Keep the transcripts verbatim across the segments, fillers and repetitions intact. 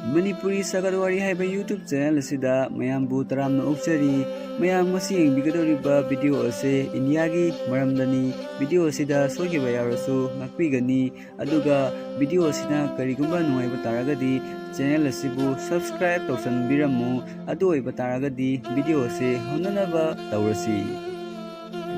ꯃꯅꯤꯄꯨꯔꯤ ꯁꯒꯠ ꯋꯥꯔꯤ ꯍꯥꯏꯕ YouTube channel ꯑꯁꯤꯗ ꯃꯌꯥꯝꯕꯨ ꯇꯔꯥꯝꯅ ꯑꯣꯛꯆꯔꯤ꯫ ꯃꯌꯥꯝ ꯉꯁꯤ ꯌꯦꯡꯕꯤꯒꯗꯧꯔꯤꯕ video ꯑꯁꯤ ꯏꯟꯗꯤꯌꯥꯒꯤ ꯃꯔꯝꯗꯅꯤ꯫ Video ꯑꯁꯤꯗ ꯁꯣꯏꯈꯤꯕ ꯌꯥꯎꯔꯁꯨ ꯉꯥꯛꯄꯤꯒꯅꯤ꯫ ꯑꯗꯨꯒ video ꯑꯁꯤꯅ ꯀꯔꯤꯒꯨꯝꯕ ꯅꯨꯡꯉꯥꯏꯕ ꯇꯥꯔꯒꯗꯤ channel ꯑꯁꯤꯕꯨ subscribe ꯇꯧꯁꯟꯕꯤꯔꯝꯃꯨ꯫ ꯑꯗꯨ ꯑꯣꯏꯕ ꯇꯥꯔꯒꯗꯤ video ꯑꯁꯤ ꯍꯧꯅꯅꯕ ꯇꯧꯔꯁꯤ꯫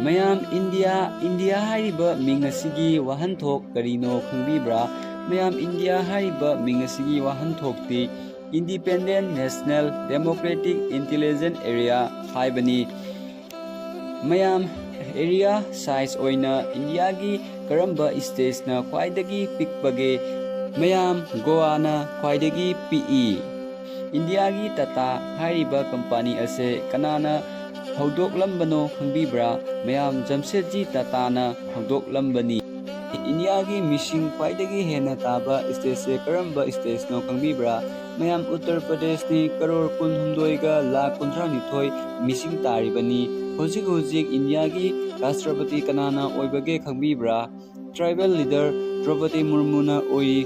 ꯃꯌꯥꯝ, ꯏꯟꯗꯤꯌꯥ, ꯏꯟꯗꯤꯌꯥ ꯍꯥꯏꯔꯤꯕ ꯃꯤꯡ ꯑꯁꯤꯒꯤ ꯋꯥꯍꯟꯊꯣꯛ ꯀꯔꯤꯅꯣ ꯈꯪꯕꯤꯕ꯭ꯔꯥ? ꯃꯌꯥꯝ, ꯏꯟꯗꯤꯌꯥ ꯍꯥꯏꯔꯤꯕ ꯃꯤꯡ ꯑꯁꯤꯒꯤ ꯋꯥꯍꯟꯊꯣꯛꯇꯤ Independent National Democratic Intelligence Area ꯍꯥꯏꯕꯅꯤ꯫ ꯃꯌꯥꯝ, area size ꯑꯣꯏꯅ ꯏꯟꯗꯤꯌꯥꯒꯤ ꯀꯔꯝꯕ stateꯅ ꯈ꯭ꯋꯥꯏꯗꯒꯤ ꯄꯤꯛꯄꯒꯦ? ꯃꯌꯥꯝ, ꯒꯣꯋꯥꯅ ꯈ꯭ꯋꯥꯏꯗꯒꯤ ꯄꯤꯛꯏ꯫ ꯏꯟꯗꯤꯌꯥꯒꯤ ꯇꯥꯇꯥ ꯍꯥꯏꯔꯤꯕ company ꯑꯁꯦ ꯀꯅꯥꯅ ꯍꯧꯗꯣꯛꯂꯝꯕꯅꯣ ꯈꯪꯕꯤꯕ꯭ꯔꯥ? ꯃꯌꯥꯝ, ꯖꯝꯁꯦꯠꯖꯤ ꯇꯥꯇꯥꯅ ꯍꯧꯗꯣꯛꯂꯝꯕꯅꯤ꯫ ꯏꯟꯗꯤꯌꯥꯒꯤ ꯃꯤꯁꯤꯡ ꯈ꯭ꯋꯥꯏꯗꯒꯤ ꯍꯦꯟꯅ ꯇꯥꯕ stateꯁꯦ ꯀꯔꯝꯕ stateꯅꯣ ꯈꯪꯕꯤꯕ꯭ꯔꯥ? ꯃꯌꯥꯝ, ꯎꯠꯇꯔ ꯄ꯭ꯔꯗꯦꯁꯅꯤ꯫ ꯀꯔꯣꯔ ꯀꯨꯟꯍꯨꯝꯗꯣꯏꯒ ꯂꯥꯈ ꯀꯨꯟꯊ꯭ꯔꯥꯅꯤꯊꯣꯏ ꯃꯤꯁꯤꯡ ꯇꯥꯔꯤꯕꯅꯤ꯫ ꯍꯧꯖꯤꯛ ꯍꯧꯖꯤꯛ ꯏꯟꯗꯤꯌꯥꯒꯤ ꯔꯥꯁꯇ꯭ꯔꯄꯇꯤ ꯀꯅꯥꯅ ꯑꯣꯏꯕꯒꯦ ꯈꯪꯕꯤꯕ꯭ꯔꯥ? Tribal leader ꯗ꯭ꯔꯧꯄꯗꯤ ꯃꯨꯔꯃꯨꯅ ꯑꯣꯏꯔꯤ꯫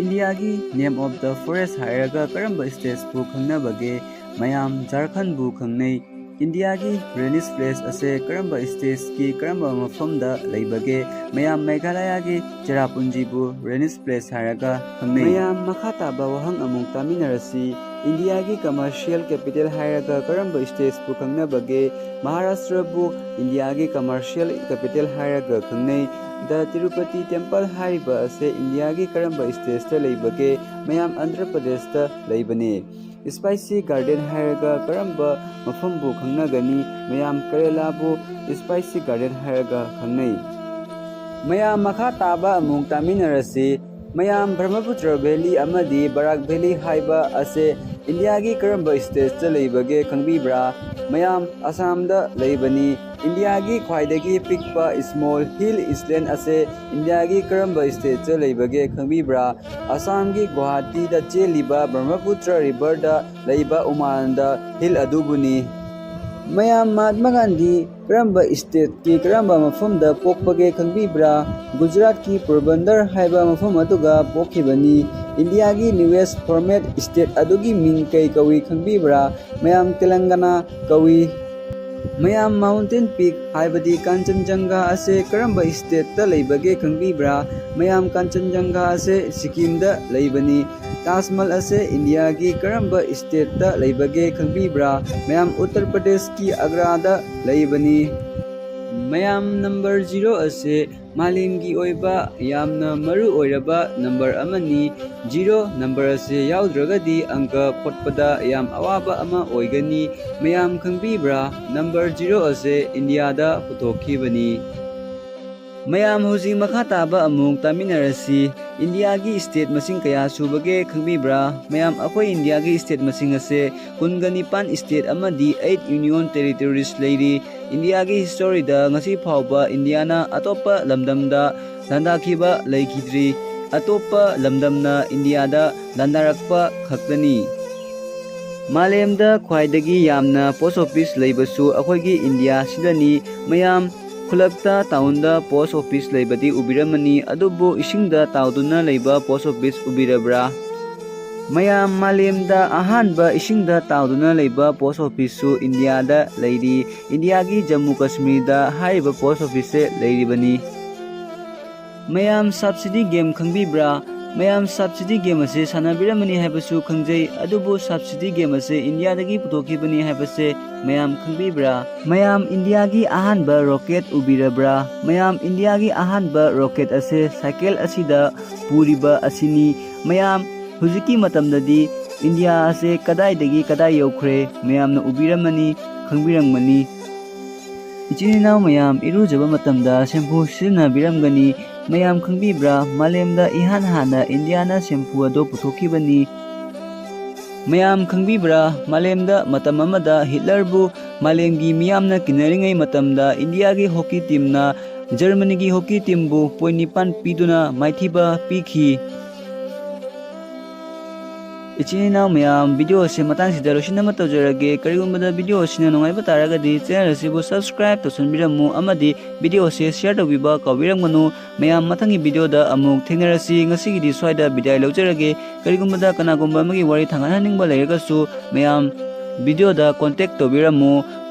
ꯏꯟꯗꯤꯌꯥꯒꯤ name of the forest ꯍꯥꯏꯔꯒ ꯀꯔꯝꯕ stateꯄꯨ ꯈꯪꯅꯕꯒꯦ? ꯃꯌꯥꯝ, ꯖꯥꯔꯈꯟꯕꯨ ꯈꯪꯅꯩ꯫ ꯏꯟꯗꯤꯌꯥꯒꯤ rainiest place ꯑꯁꯦ ꯀꯔꯝꯕ stateꯀꯤ ꯀꯔꯝꯕ ꯃꯐꯝꯗ ꯂꯩꯕꯒꯦ? ꯃꯌꯥꯝ, ꯃꯦꯘꯥꯂꯌꯥꯒꯤ ꯆꯦꯔꯥꯄꯨꯟꯖꯤꯕꯨ rainiest place ꯍꯥꯏꯔꯒ ꯈꯪꯅꯩ꯫ ꯃꯌꯥꯝ, ꯃꯈꯥ ꯇꯥꯕ ꯋꯥꯍꯪ ꯑꯃꯨꯛ ꯇꯥꯃꯤꯟꯅꯔꯁꯤ꯫ ꯏꯟꯗꯤꯌꯥꯒꯤ commercial capital ꯍꯥꯏꯔꯒ ꯀꯔꯝꯕ stateꯄꯨ ꯈꯪꯅꯕꯒꯦ? ꯃꯍꯥꯔꯥꯁꯇ꯭ꯔꯕꯨ ꯏꯟꯗꯤꯌꯥꯒꯤ commercial capital ꯍꯥꯏꯔꯒ ꯈꯪꯅꯩ꯫ The ꯇꯤꯔꯨꯄꯇꯤ temple ꯍꯥꯏꯔꯤꯕ ꯑꯁꯦ ꯏꯟꯗꯤꯌꯥꯒꯤ ꯀꯔꯝꯕ stateꯇ ꯂꯩꯕꯒꯦ? ꯃꯌꯥꯝ, ꯑꯟꯙ꯭ꯔ ꯄ꯭ꯔꯗꯦꯁꯇ ꯂꯩꯕꯅꯦ꯫ Spice Garden ꯍꯥꯏꯔꯒ ꯀꯔꯝꯕ ꯃꯐꯝꯕꯨ ꯈꯪꯅꯒꯅꯤ? ꯃꯌꯥꯝ, ꯀꯦꯔꯦꯂꯥꯕꯨ Spice Garden ꯍꯥꯏꯔꯒ ꯈꯪꯅꯩ꯫ ꯃꯌꯥꯝ, ꯃꯈꯥ ꯇꯥꯕ ꯑꯃꯨꯛ ꯇꯥꯃꯤꯟꯅꯔꯁꯤ꯫ ꯃꯌꯥꯝ, ꯕ꯭ꯔꯍ꯭ꯃꯄꯨꯇ꯭ꯔ Valley ꯑꯃꯗꯤ ꯕꯔꯥꯛ Valley ꯍꯥꯏꯕ ꯑꯁꯦ ꯏꯟꯗꯤꯌꯥꯒꯤ ꯀꯔꯝꯕ stateꯇ ꯂꯩꯕꯒꯦ ꯈꯪꯕꯤꯕ꯭ꯔꯥ? ꯃꯌꯥꯝ, ꯑꯁꯥꯝꯗ ꯂꯩꯕꯅꯤ꯫ ꯏꯟꯗꯤꯌꯥꯒꯤ ꯈ꯭ꯋꯥꯏꯗꯒꯤ ꯄꯤꯛꯄ small hill island ꯑꯁꯦ ꯏꯟꯗꯤꯌꯥꯒꯤ ꯀꯔꯝꯕ stateꯇ ꯂꯩꯕꯒꯦ ꯈꯪꯕꯤꯕ꯭ꯔꯥ? ꯑꯁꯥꯝꯒꯤ ꯒꯨꯋꯥꯍꯥꯇꯤꯗ ꯆꯦꯜꯂꯤꯕ ꯕ꯭ꯔꯍ꯭ꯃꯄꯨꯇ꯭ꯔ riverꯗ ꯂꯩꯕ ꯎꯃꯥꯅꯟꯗ hill ꯑꯗꯨꯕꯨꯅꯤ꯫ ꯃꯌꯥꯝ, ꯃꯍꯥꯠꯃ ꯒꯥꯟꯙꯤ ꯀꯔꯝꯕ stateꯀꯤ ꯀꯔꯝꯕ ꯃꯐꯝꯗ ꯄꯣꯛꯄꯒꯦ ꯈꯪꯕꯤꯕ꯭ꯔꯥ? ꯒꯨꯖꯔꯥꯠꯀꯤ ꯄꯣꯔꯕꯟꯗꯔ ꯍꯥꯏꯕ ꯃꯐꯝ ꯑꯗꯨꯒ ꯄꯣꯛꯈꯤꯕꯅꯤ꯫ ꯏꯟꯗꯤꯌꯥꯒꯤ newest format state ꯑꯗꯨꯒꯤ ꯃꯤꯡ ꯀꯩ ꯀꯧꯏ ꯈꯪꯕꯤꯕ꯭ꯔꯥ? ꯃꯌꯥꯝ, ꯇꯦꯂꯪꯒꯅꯥ ꯀꯧꯏ꯫ ꯃꯌꯥꯝ, mountain peak ꯍꯥꯏꯕꯗꯤ ꯀꯥꯟꯆꯟꯖꯪꯒꯥ ꯑꯁꯦ ꯀꯔꯝꯕ stateꯇ ꯂꯩꯕꯒꯦ ꯈꯪꯕꯤꯕ꯭ꯔꯥ? ꯃꯌꯥꯝ, ꯀꯥꯟꯆꯟꯖꯪꯒꯥ ꯑꯁꯦ ꯁꯤꯛꯀꯤꯝꯗ ꯂꯩꯕꯅꯤ꯫ ꯇꯥꯖ ꯃꯍꯜ ꯑꯁꯦ ꯏꯟꯗꯤꯌꯥꯒꯤ ꯀꯔꯝꯕ stateꯇ ꯂꯩꯕꯒꯦ ꯈꯪꯕꯤꯕ꯭ꯔꯥ? ꯃꯌꯥꯝ, ꯎꯠꯇꯔ ꯄ꯭ꯔꯗꯦꯁꯀꯤ ꯑꯒ꯭ꯔꯥꯗ ꯂꯩꯕꯅꯤ꯫ ꯃꯌꯥꯝ, number zero ꯑꯁꯦ ꯃꯥꯂꯦꯝꯒꯤ ꯑꯣꯏꯕ ꯌꯥꯝꯅ ꯃꯔꯨ ꯑꯣꯏꯔꯕ number ꯑꯃꯅꯤ꯫ Zero number ꯑꯁꯤ ꯌꯥꯎꯗ꯭ꯔꯒꯗꯤ ꯑꯪꯀ ꯈꯣꯠꯄꯗ ꯌꯥꯝ ꯑꯋꯥꯕ ꯑꯃ ꯑꯣꯏꯒꯅꯤ꯫ ꯃꯌꯥꯝ ꯈꯪꯕꯤꯕ꯭ꯔꯥ? Number zero ꯑꯁꯦ ꯏꯟꯗꯤꯌꯥꯗ ꯄꯨꯊꯣꯛꯈꯤꯕꯅꯤ꯫ ꯃꯌꯥꯝ, ꯍꯧꯖꯤꯛ ꯃꯈꯥ ꯇꯥꯕ ꯑꯃꯨꯛ ꯇꯥꯃꯤꯟꯅꯔꯁꯤ꯫ ꯏꯟꯗꯤꯌꯥꯒꯤ state ꯃꯁꯤꯡ ꯀꯌꯥ ꯁꯨꯕꯒꯦ ꯈꯪꯕꯤꯕ꯭ꯔꯥ? ꯃꯌꯥꯝ, ꯑꯩꯈꯣꯏ ꯏꯟꯗꯤꯌꯥꯒꯤ state ꯃꯁꯤꯡ ꯑꯁꯦ ꯀꯨꯟꯒ ꯅꯤꯄꯥꯟ state ꯑꯃꯗꯤ eight union territories ꯂꯩꯔꯤ꯫ ꯏꯟꯗꯤꯌꯥꯒꯤ historyꯗ ꯉꯁꯤ ꯐꯥꯎꯕ ꯏꯟꯗꯤꯌꯥꯅ ꯑꯇꯣꯞꯄ ꯂꯝꯗꯝꯗ ꯂꯥꯟꯗꯥꯈꯤꯕ ꯂꯩꯈꯤꯗ꯭ꯔꯤ꯫ ꯑꯇꯣꯞꯄ ꯂꯝꯗꯝꯅ ꯏꯟꯗꯤꯌꯥꯗ ꯂꯥꯟꯗꯥꯔꯛꯄ ꯈꯛꯇꯅꯤ꯫ ꯃꯥꯂꯦꯝꯗ ꯈ꯭ꯋꯥꯏꯗꯒꯤ ꯌꯥꯝꯅ post office ꯂꯩꯕꯁꯨ ꯑꯩꯈꯣꯏꯒꯤ ꯏꯟꯗꯤꯌꯥꯁꯤꯗꯅꯤ꯫ ꯃꯌꯥꯝ, ꯈꯨꯜꯂꯛꯇ, townꯗ post office ꯂꯩꯕꯗꯤ ꯎꯕꯤꯔꯝꯃꯅꯤ, ꯑꯗꯨꯕꯨ ꯏꯁꯤꯡꯗ ꯇꯥꯎꯗꯨꯅ ꯂꯩꯕ post office ꯎꯕꯤꯔꯕ꯭ꯔꯥ? ꯃꯌꯥꯝ, ꯃꯥꯂꯦꯝꯗ ꯑꯍꯥꯟꯕ ꯏꯁꯤꯡꯗ ꯇꯥꯎꯗꯨꯅ ꯂꯩꯕ post officeꯁꯨ ꯏꯟꯗꯤꯌꯥꯗ ꯂꯩꯔꯤ꯫ ꯏꯟꯗꯤꯌꯥꯒꯤ ꯖꯝꯃꯨ ꯀꯥꯁꯃꯤꯔꯗ ꯍꯥꯏꯔꯤꯕ post officeꯁꯦ ꯂꯩꯔꯤꯕꯅꯤ꯫ ꯃꯌꯥꯝ, subsidy game ꯈꯪꯕꯤꯕ꯭ꯔꯥ? ꯃꯌꯥꯝ, subsidy game ꯑꯁꯤ ꯁꯥꯟꯅꯕꯤꯔꯝꯃꯅꯤ ꯍꯥꯏꯕꯁꯨ ꯈꯪꯖꯩ, ꯑꯗꯨꯕꯨ subsidy game ꯑꯁꯤ ꯏꯟꯗꯤꯌꯥꯗꯒꯤ ꯄꯨꯊꯣꯛꯈꯤꯕꯅꯤ ꯍꯥꯏꯕꯁꯦ ꯃꯌꯥꯝ ꯈꯪꯕꯤꯕ꯭ꯔꯥ? ꯃꯌꯥꯝ, ꯏꯟꯗꯤꯌꯥꯒꯤ ꯑꯍꯥꯟꯕ rocket ꯎꯕꯤꯔꯕ꯭ꯔꯥ? ꯃꯌꯥꯝ, ꯏꯟꯗꯤꯌꯥꯒꯤ ꯑꯍꯥꯟꯕ rocket ꯑꯁꯤ ꯁꯥꯏꯀꯜ ꯑꯁꯤꯗ ꯄꯨꯔꯤꯕ ꯑꯁꯤꯅꯤ꯫ ꯃꯌꯥꯝ, ꯍꯧꯖꯤꯛꯀꯤ ꯃꯇꯝꯗꯗꯤ ꯏꯟꯗꯤꯌꯥ ꯑꯁꯦ ꯀꯗꯥꯏꯗꯒꯤ ꯀꯗꯥꯏ ꯌꯧꯈ꯭ꯔꯦ ꯃꯌꯥꯝꯅ ꯎꯕꯤꯔꯝꯃꯅꯤ, ꯈꯪꯕꯤꯔꯝꯒꯅꯤ꯫ ꯏꯆꯤꯟ ꯏꯅꯥꯎ ꯃꯌꯥꯝ, ꯏꯔꯨꯖꯕ ꯃꯇꯝꯗ shampoo ꯁꯤꯖꯤꯟꯅꯕꯤꯔꯝꯒꯅꯤ꯫ ꯃꯌꯥꯝ ꯈꯪꯕꯤꯕ꯭ꯔꯥ? ꯃꯥꯂꯦꯝꯗ ꯏꯍꯥꯟ ꯍꯥꯟꯅ ꯏꯟꯗꯤꯌꯥꯅ shampoo ꯑꯗꯨ ꯄꯨꯊꯣꯛꯈꯤꯕꯅꯤ꯫ ꯃꯌꯥꯝ ꯈꯪꯕꯤꯕ꯭ꯔꯥ? ꯃꯥꯂꯦꯝꯗ ꯃꯇꯝ ꯑꯃꯗ ꯍꯤꯠꯂꯔꯕꯨ ꯃꯥꯂꯦꯝꯒꯤ ꯃꯤꯌꯥꯝꯅ ꯀꯤꯅꯔꯤꯉꯩ ꯃꯇꯝꯗ ꯏꯟꯗꯤꯌꯥꯒꯤ hockey teamꯅ ꯖꯔꯃꯅꯤꯒꯤ hockey teamꯕꯨ point ꯅꯤꯄꯥꯟ ꯄꯤꯗꯨꯅ ꯃꯥꯏꯊꯤꯕ ꯄꯤꯈꯤ꯫ ꯏꯆꯤꯟ ꯏꯅꯥꯎ ꯃꯌꯥꯝ, video ꯑꯁꯤ ꯃꯇꯥꯡꯁꯤꯗ ꯂꯣꯏꯁꯤꯟꯅꯕ ꯇꯧꯖꯔꯒꯦ꯫ ꯀꯔꯤꯒꯨꯝꯕꯗ video ꯑꯁꯤꯅ ꯅꯨꯡꯉꯥꯏꯕ ꯇꯥꯔꯒꯗꯤ channel ꯑꯁꯤꯕꯨ subscribe ꯇꯧꯁꯟꯕꯤꯔꯝꯃꯨ ꯑꯃꯗꯤ video ꯑꯁꯤ share ꯇꯧꯕꯤꯕ ꯀꯥꯎꯕꯤꯔꯝꯒꯅꯨ꯫ ꯃꯌꯥꯝ, ꯃꯊꯪꯒꯤ video ꯗ ꯑꯃꯨꯛ ꯊꯦꯡꯅꯔꯁꯤ꯫ ꯉꯁꯤꯒꯤꯗꯤ ꯁ꯭ꯋꯥꯏꯗ ꯕꯤꯗꯥꯏ ꯂꯧꯖꯔꯒꯦ꯫ ꯀꯔꯤꯒꯨꯝꯕꯗ ꯀꯅꯥꯒꯨꯝꯕ ꯑꯃꯒꯤ ꯋꯥꯔꯤ ꯊꯥꯡꯒꯠꯍꯟꯅꯤꯡꯕ ꯂꯩꯔꯒꯁꯨ ꯃꯌꯥꯝ video ꯗ contact ꯇꯧꯕꯤꯔꯝꯃꯨ꯫